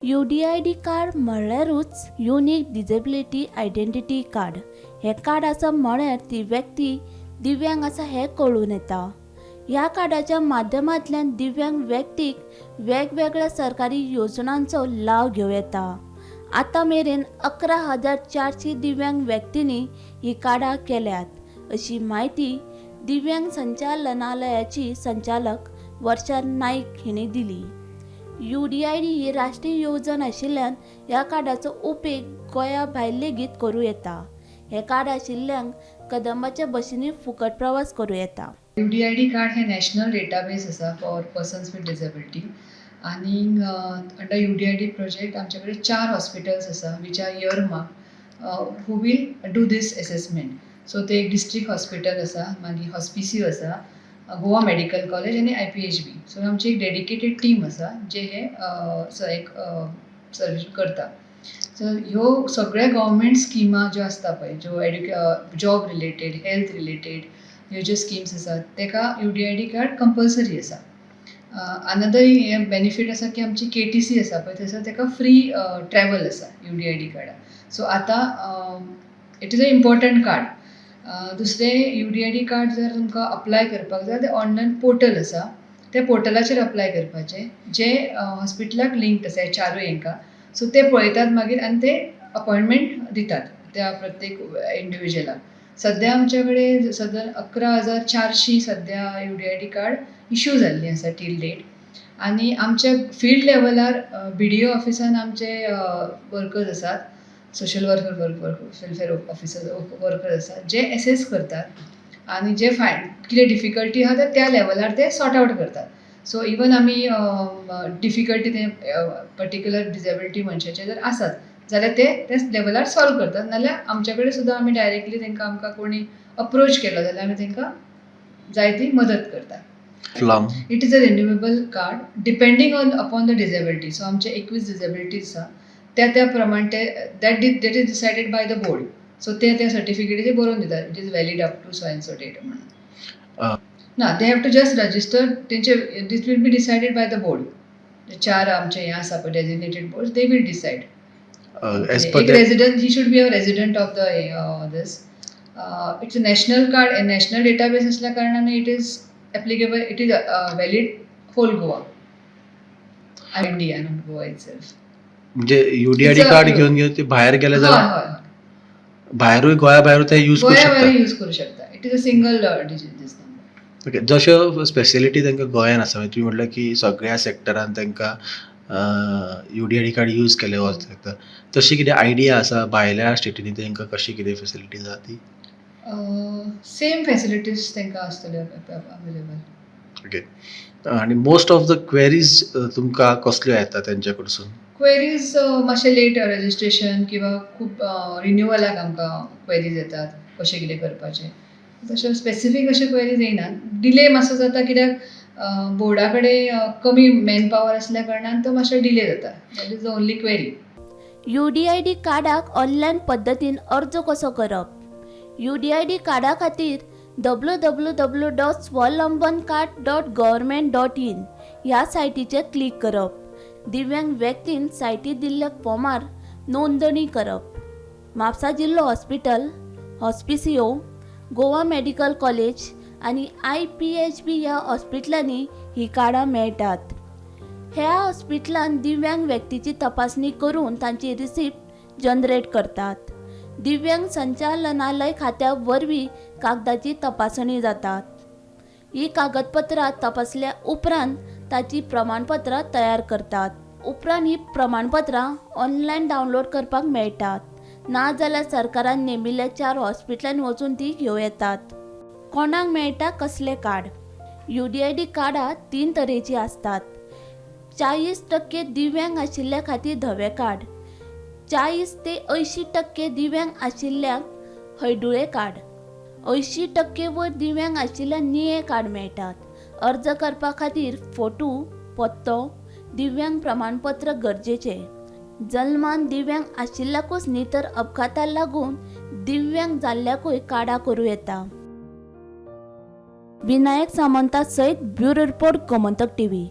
UDID card म्हणल्यारूच unique disability identity card. हें card आसा म्हळ्यार ती व्यक्ती दिव्यांग आसा हें कळून येता. ह्या कार्डाच्या माध्यमांतल्यान दिव्यांग व्यक्तीक वेगवेगळ्या सरकारी योजनांचो लाव घेवं येता. आतां मेरेन 11,400 दिव्यांग व्यक्तींनी ही कार्डां केल्यात, अशी म्हायती दिव्यांग संचालनालयाची संचालक वर्षा नाईक हिणी दिली. यूडीआयडी ही राष्ट्रीय येवजण आशिल्ल्यान ह्या कार्डाचो उपेग गोंया भायर लेगीत करूं येता. हें कार्ड आशिल्ल्यांक कदंबाच्या बशींनी फुकट प्रवास करूं येता. यूडीआयडी कार्ड हे नॅशनल डेटाबेस आसा फॉर पर्सन्स विथ डिसेबिलिटी आनी अंडर यूडीआयडी प्रोजेक्ट आमचे कडेन चार हॉस्पिटल्स आसा which are earmarked who will do this assessment. So ते एक डिस्ट्रिक्ट हॉस्पिटल आसा, मागीर हॉस्पिसियो आसा, गोवा मेडिकल कॉलेज आनी आयपीएचबी. सो आमची एक डेडिकेटेड टीम आसा जे हे एक सर्वीस करता. सो ह्यो सगळ्या गव्हर्मेंट स्किमा ज्यो आसता पळय, ज्यो जॉब रिलेटेड, हेल्थ रिलेटेड, ह्यो ज्यो स्किम्स आसात तेका यूडीआयडी कार्ड कंपल्सरी आसा. अनदर हे बेनिफीट आसा की आमची केटीसी आसा पळय, थंयसर तेका फ्री ट्रॅवल आसा यूडीआयडी कार्डार. सो आतां it is a important card. दुसरें, यूडीआयडी कार्ड जर तुमकां अप्लाय करपाक जाय, तें ऑनलायन पोर्टल आसा. त्या पोर्टलाचेर अप्लाय करपाचें, जें हॉस्पिटलाक लिंक्ड आसा, एचआरओ हेंकां. सो ते पळयतात मागीर आनी ते अपॉयंटमेंट दितात त्या प्रत्येक इंडिविज्युअलाक. सद्या आमच्या कडेन सद्या 11,400 सद्या यूडीआयडी कार्ड इशू जाल्लीं आसा टील डेट आनी आमच्या फिल्ड लेवलार बीडीओ ऑफिसान आमचे वर्कर्स आसात, social worker, work welfare officer, worker आसात जे एसेस करतात आनी जे फायंड कितें डिफिकल्टी आहा त्या लेवलार ते सॉर्ट आवट करतात. सो इवन आमी डिफिकल्टी ते पर्टिक्युलर डिजेबिलिटी मनशाचे जर आसत जाल्यार ते त्या लेवलार सॉल्व करतात, नाल्यार आमचे कडेन सुद्दां आमी डायरेक्टली तांकां, आमकां कोणी अप्रोच केलो जाल्यार आमी तांकां जाय ती मदत करतात. Long It is a renewable card depending on upon the disability. So आमचे 21 डिजेबिलिटीज आसा, त्या त्या प्रमाण ते that is decided by the board. So ते त्या सर्टिफिकेटीचेर बरोवन दितात, it is valid up to so and so date म्हणून. ना, they have to just register तेंचे. This will be decided by the board. चार आमचे हें आसा पळय designated board, they will decide. As per एक resident, he should be a resident of the this. It's a national card, national database असल्या कारणाने it is applicable, it is valid whole Goa, India, not Goa itself. म्हणजे UDID card घेवन घेवन ते भायर गेले हय. जाल्यार हय. भायरूय, गोंया भायरूय ते यूज करू गोंया शकता. भायर यूज करू शकता. It is a single digit this number. Okay, जश्यो स्पेसिलिटी तांकां गोंयान आसा, म्हणजे तुमी म्हटलें की सगळ्या सेक्टरान तांकां यूडीआयडी कार्ड यूज केलें वता, तशी कितें आयडिया आसा, भायल्या स्टेटींनी तांकां कशी कितें फेसिलिटीज आसा ती? सेम फॅसिलिटीज तांकां आसतल्यो अवेलेबल. ओके, आनी मोस्ट ऑफ the queries तुमकां कसल्यो येता तेंच्या कडसून? क्वेरीज मातशें लेट रजिस्ट्रेशन किंवा खूब रिन्युअलाक आमकां क्वेरीज येतात, कशें कितें करपाचें. तशें स्पेसिफीक अशे क्वेरीज येयनात. डिले मातसो जाता कित्याक बोर्डा कडेन कमी मॅन पावर आसल्या कारणान तो मातसो डिले जाता. That is the only query. UDID कार्डाक ऑनलायन पद्दतीन अर्ज कसो करप? यूडीआयडी कार्डा खातीर www.swavlambancard.government.in ह्या सायटीचेर क्लिक करप. दिव्यांग व्यक्तीन सायटीर दिल्ल्या फॉर्मार नोंदणी करप. म्हापसा जिल्लो hospital, Hospicio, Goa medical college आनी आयपीएचबी ह्या हॉस्पिटलांनी ही कार्डां मेळटात. ह्या हॉस्पिटलान दिव्यांग व्यक्तीची तपासणी करून तांची रिसिप्ट जनरेट करतात. दिव्यांग संचालनालय खात्या वरवीं कागदाची तपासणी जातात. ही कागदपत्रां तपासल्या उपरांत ताची प्रमाणपत्रां तयार करतात. उपरांत ही प्रमाणपत्रां ऑनलायन डावनलोड करपाक मेळटात, नाजाल्यार सरकारान नेमिल्ल्या चार हॉस्पिटलांनी वचून ती घेवं येतात. कोणाक मेळटा कसलें कार्ड? यूडीआयडी कार्डां तीन तरेचीं आसतात. 40% दिव्यांग आशिल्ल्या खातीर धवें कार्ड, 40 ते 80% दिव्यांग आशिल्ल्यांक हळडुळें कार्ड, 80% वयर दिव्यांग आशिल्ल्यांक निळें कार्ड मेळटात. अर्ज करपा खातीर फोटो, पत्तो, दिव्यांग प्रमाणपत्र गरजेचें. जल्मान दिव्यांग आशिल्ल्याकूच न्ही तर अपघाताक लागून दिव्यांग जाल्ल्याकूय कार्डां करूं येता. विनायक सामंता सयत ब्युरो रिपोर्ट, गोमंतक टीव्ही.